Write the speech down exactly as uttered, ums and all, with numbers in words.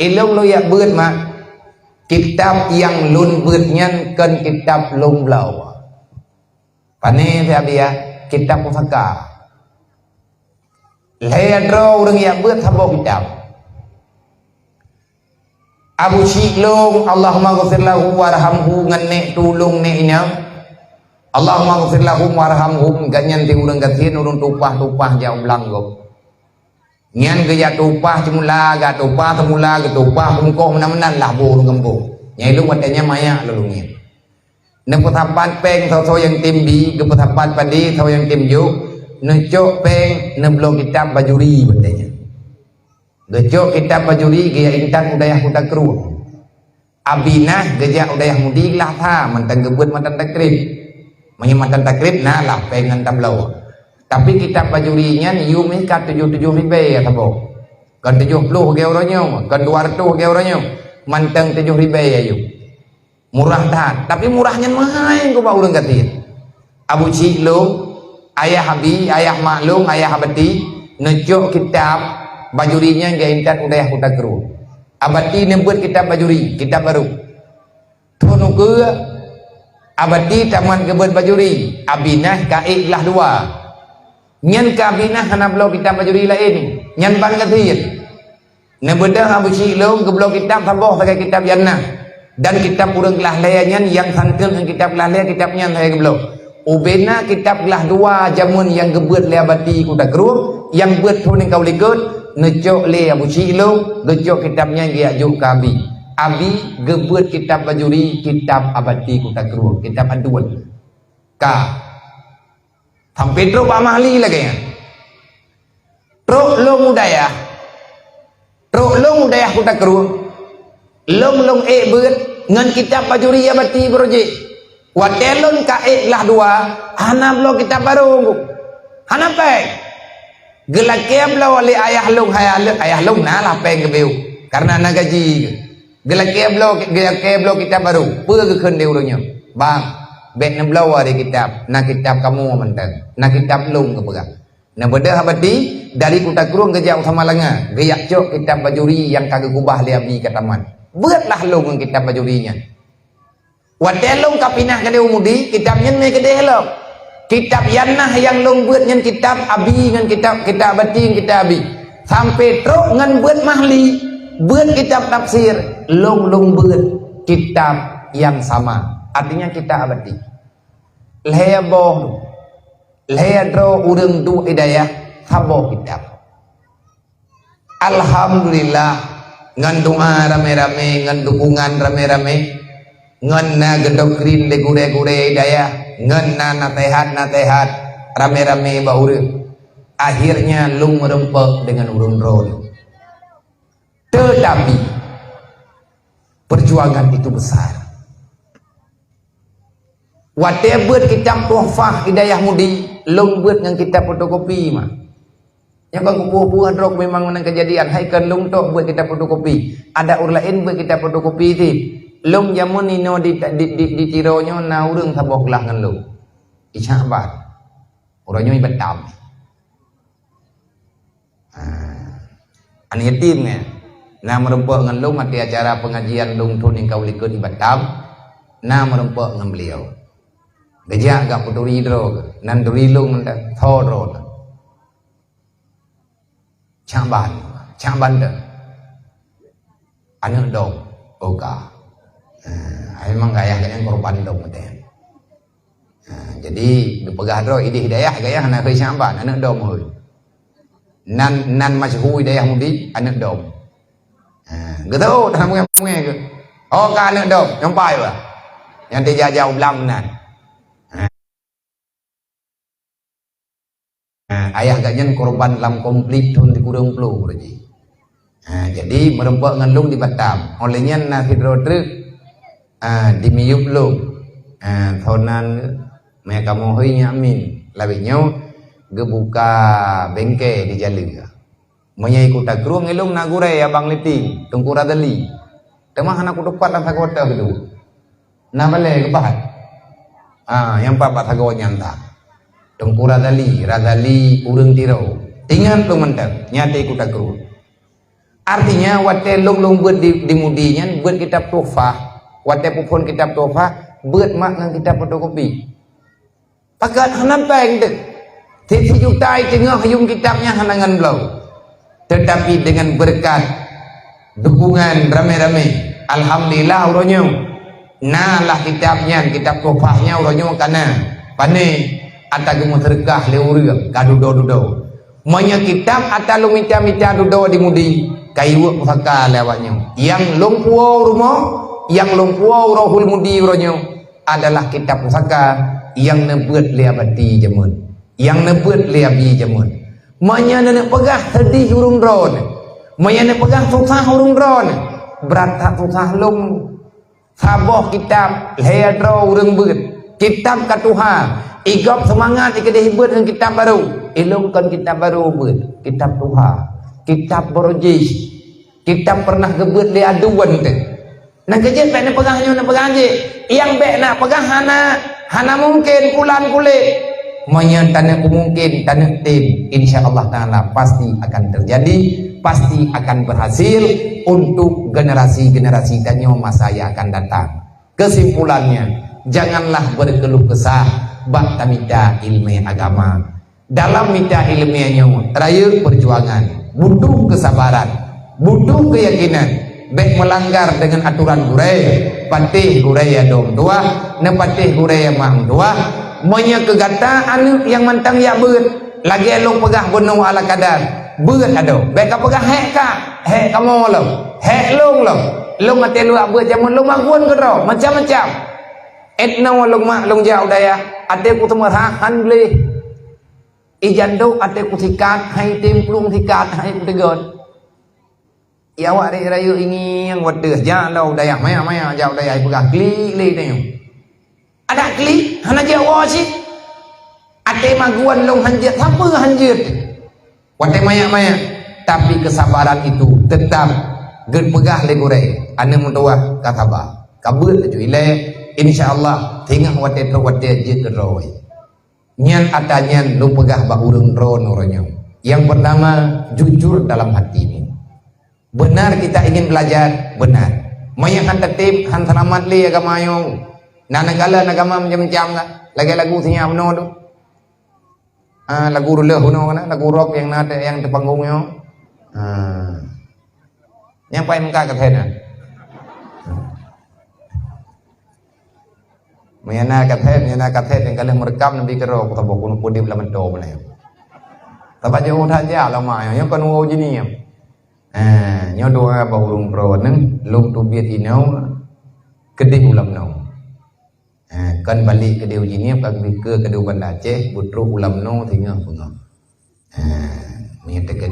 Ilôn lôn jak beuet mak, kitab nyang lôn beuet nyan kon kitab lôn bloe. Pane siabiah, kitab pusaka. Lhée droe ureuëng jak beuet saboh kitab. Abu Syik lôn, Allahumma ghfir lahu warhamhu, ngon nek tulông nek inong. Allahumma ghfir lahum warhamhum, gobnyan di ureuëng gasien, ureuëng tupah-tupah jak u blang gob. Nyan geujak tupah seumula, gak tupah seumula, geutupah bungkôh meunan-meunan lah boh ureuëng gampông. Nyai lôn watée nyan manyak lôn ngieng. Neupeusapat péng soe-soe nyang tem bi, geupeusapat padé soe nyang tem jok, neucok péng, neubloe kitab bajuri watée nyan. Geucok kitab bajuri geujak intat u dayah Kuta Krueng. Abi Nah geujak u dayah Mudi glah sa mantong geubeuet matan takrib. Meunyoe matan takrib na lah péng ngon tabloe. Tapi kitab bajuri nyan yum ka tujoh-tujoh ribée ya saboh. Kon tujoh ploh lagée uroe nyoe, kon dua reutôh lagée uroe nyoe. Mantong tujoh ribée ya yum. Murah that, tapi murah nyan meuhai keu bak ureuëng gasien. Abu Cik lôn, ayah abi, ayah mak lôn, ayah Abati, neucok kitab bajuri nyan geuintat u dayah Kuta Krueng. Abati neubeuet kitab bajuri, kitab barô. Thon ukeue, Abati tamat geubeuet bajuri, Abinah ka ék glah dua. Nyan ka Abinah hana bloe kitab bajuri laén, nyan ban gasien. Neubeudôh Abu Cik lôn geubloe kitab saboh sagai kitab Yannah. Dan kitab ureuëng glah lhée nyan nyang santeuet ngon kitab glah lhée kitab nyan sagai geubloe. Ubena kitab glah dua jameun nyang geubeuet lé Abati Kuta Krueng, nyang beuet thon nyang ka u likot, neucok lé Abu Cik lôn, geucok kitab nyan geujak jok keu Abi. Abi geubeuet kitab bajuri, kitab Abati Kuta Krueng, kitab aduen. Ka. Sampai trok bak Mahli lagée nyan. Trok lôn u dayah. Trok lôn u dayah Kuta Krueng. Lôn, lôn ék beuet ngon kitab bajuri Abati Barojék. Watée lôn ka ék glah dua, hana bloe kitab barô. Hana péng. Geulakée bloe lé ayah lôn, hai ayah lôn, ayah lôn na lah péng geubeuet. Karena na gaji. Geulakée bloe, geulakée bloe kitab barô. Peue geukheun lé ureuëng nyoe? Bang, bék neubloe lé kitab. Na kitab kamoe mantong. Na kitab lôn geupeugah. Neubeudôh Abati dari Kuta Krueng geujak u Samalanga, geujak cok kitab bajuri nyang ka geukubah lé Abi ka tamat. Beuetlah lôn ngon kitab bajuri nyan. Watée lôn ka pinah keudeh u Mudi, kitab nyan mé keudeh lom. Kitab Yannah nyang lôn beuet nyan kitab Abi ngon kitab, kitab Abati ngon kitab Abi. Sampai trok ngon beuet Mahli, beuet kitab tafsir, lôn, lôn beuet kitab nyang sama. Artinya kitab Abati. Lhée boh Lhée droe ureuëng duek i dayah saboh kitab. Alhamdulillah, ngon doa ramé-ramé, ngon dukungan ramé-ramé, ngon na geudoktrin lé gurée-gurée i dayah, ngon na naseuhat-naseuhat ramé-ramé bak ureuëng. Akhirnya lôn meureumpok deungon ureuëng droe. Tetapi, perjuangan itu besar. Watée beuet kitab Tuhfah i dayah Mudi, lôn beuet ngon kitab fotokopi mah. Nyang ka kupeue-peue droe memang meunan keujadian, hai kon lôn tok beuet kitab fotokopi. Ada ureuëng laén beuet kitab fotokopi cit. Lôn jameun inoe di, di, di, di Tiro nyoe na ureuëng saboh glah ngon lôn. I Syakban. Uroe nyoe i Batam. Ha. Aneuk yatim nyan. Na meureumpok ngon lôn watée acara pengajian lôn thon nyang ka u likot i Batam, na meureumpok ngon beliau. Geujak gak peuturi droe, nan turi lôn mantong, tho droe. Cak ban, cak ban teuh. Aneuk dom, oh ka. Ha, memang gayah gayah korban dom teuh. Ha, jadi geupeugah droe idéh dayah gayah hana keu Syakban, aneuk dom hôi. Nan, nan masyhur dayah Mudi, aneuk dom. Ha, geuteuôt hana mungée-mungée geuh. Oh ka aneuk dom, nyang pai bah. Nyang teujaja u blang nan. Ha. Ha, ayah geuh nyan korban lam konflik thon sikureueng ploh uroe jih. Ha, jadi meureumpok ngon lôn di Batam. Óh lheueh nyan na sidroe treuk, ha, di miyueb lôn. Ha, sonan meukamoe hôi nyak min. Lawét nyoe geubuka bengke di Jaleue. Meunyoe i Kuta Krueng ilôn na gurée Abang Liting, Teungku Razali. Teuma hana kutupat lam sagoe teuh lôn. Na balée geupahat. Ah, nyang pat bak sagoe nyan that. Teungku Razali, Razali ureuëng Tiro. Ingat lôn mantong, nyan di Kuta Krueng. Artinya, watée lôn-lôn beuet di, di Mudi nyan, beuet kitab Tuhfah. Watée peuphon kitab Tuhfah, beuet mak ngon kitab fotokopi. Pakat hana péng teuh. Sijuta teungoh yuem kitab nyan hana ngon bloe. Tetapi dengan berkat dukungan ramé-ramé, alhamdulillah uroe nyoe na lah kitab nyan, kitab Tuhfah nyan uroe nyoe ka na. Pané ata geumeuseudeukah lé ureuëng ka dudoe-dudoe. Meunyoe kitab ata lôn mita-mita dudoe di Mudi, ka iweuek pusaka lé awak nyoe. Nyang lôn puwoe u rumoh, nyang lôn puwoe u Rohul Mudi uroe nyoe adalah kitab pusaka nyang neubeuet lé Abati jameun, nyang neubeuet lé Abi jameun. Meunyoe neuneuk peugah seudeh ureuëng droeneuh, meunyoe neuneuk peugah susah ureuëng droeneuh, brat that susah lôn. Saboh kitab lhée droe ureuëng beuet, kitab ka tuha, igob seumangat ikeudeh beuet ngon kitab barô. Ilôn kon kitab barô beuet, kitab tuha, kitab borjih, kitab pernah geubeuet lé aduen teuh. Nyang keujeuet bék neupeugah nyoe neupeugah jih, nyang bék neupeugah hana, hana mungken kulan kulét. Meunyoe taneuk mungken, taneuk tem, insya Allah Taala pasti akan terjadi, pasti akan berhasil untuk generasi-generasi tanyoe masa yang akan datang. Kesimpulannya, janganlah berkeluh kesah bak tamita ilmu agama. Dalam mita ilmu nyoe rayeuk perjuangan, butuh kesabaran, butuh keyakinan. Bék melanggar dengan aturan gurée, patéh gurée ya dong tuah, neupatéh gurée ya mang tuah. Meunyoe keu gata aneuëk nyang mantong jak beuet, lagée lôn peugah bunoe ala kadar, beuet adoe. Bék ka peugah hék ka, hék kamoe lom, hék lôn lom. Lôn até luwak beuet jameun lôn magun keudroe, macam-macam. Etnoe lôn mak lôn jak u dayah, até ku teumeurah han gleh. Ijan dok até ku sikat, hai tem plueng sikat, hai ku tegon. Ya awak rek rayeuk ingieng wateuh jak lom u dayah, maya-maya jak u dayah, ipeugah klik lé tanyoe. Adak klik, hana jeuet woe cit. Até magun lôn han jeuet, sapeue han jeuet. Watée maya-maya, tapi kesabaran itu tetap geupeugah lé gurée, aneuëk meutuwah ka saba. Ka beuet laju ilée, insya Allah, singoh watée trok watée jeuet keudroe. Nyan ata nyan lôn peugah bak ureuëng droeneuh uroe nyoe. Yang pertama, jujur dalam hatimu. Benar kita ingin belajar, benar. Meunyoe han tatém, han seulamat lé agama nyoe. Na neugala agama macam-macam lah. Lagée lagu sinyak bunoe tu. Ah, lagu reuloh bunoe kana, lagu rock nyang na nyang teupanggong nyoe. Ah. Nyang paih meukat ka that na. Meunyoe na kaset, meunyoe na kaset nyang ka lheueh meureukam neubi keudroe, ku saboh keuneuk udeb lam meuto beulai. Sabab jeuet that jak lama nyoe, nyoe kon woe jihnyan. Ha, nyoe doa bak ureuëng droeneuh, lôn teubiet inoe keudeh u Lamno. Ha, kon balek keudeh u Jeunieb, ka geubri keue keudeh u Banda Aceh, beutrok u Lamno singoh beungoh. Ha, meunyoe teuka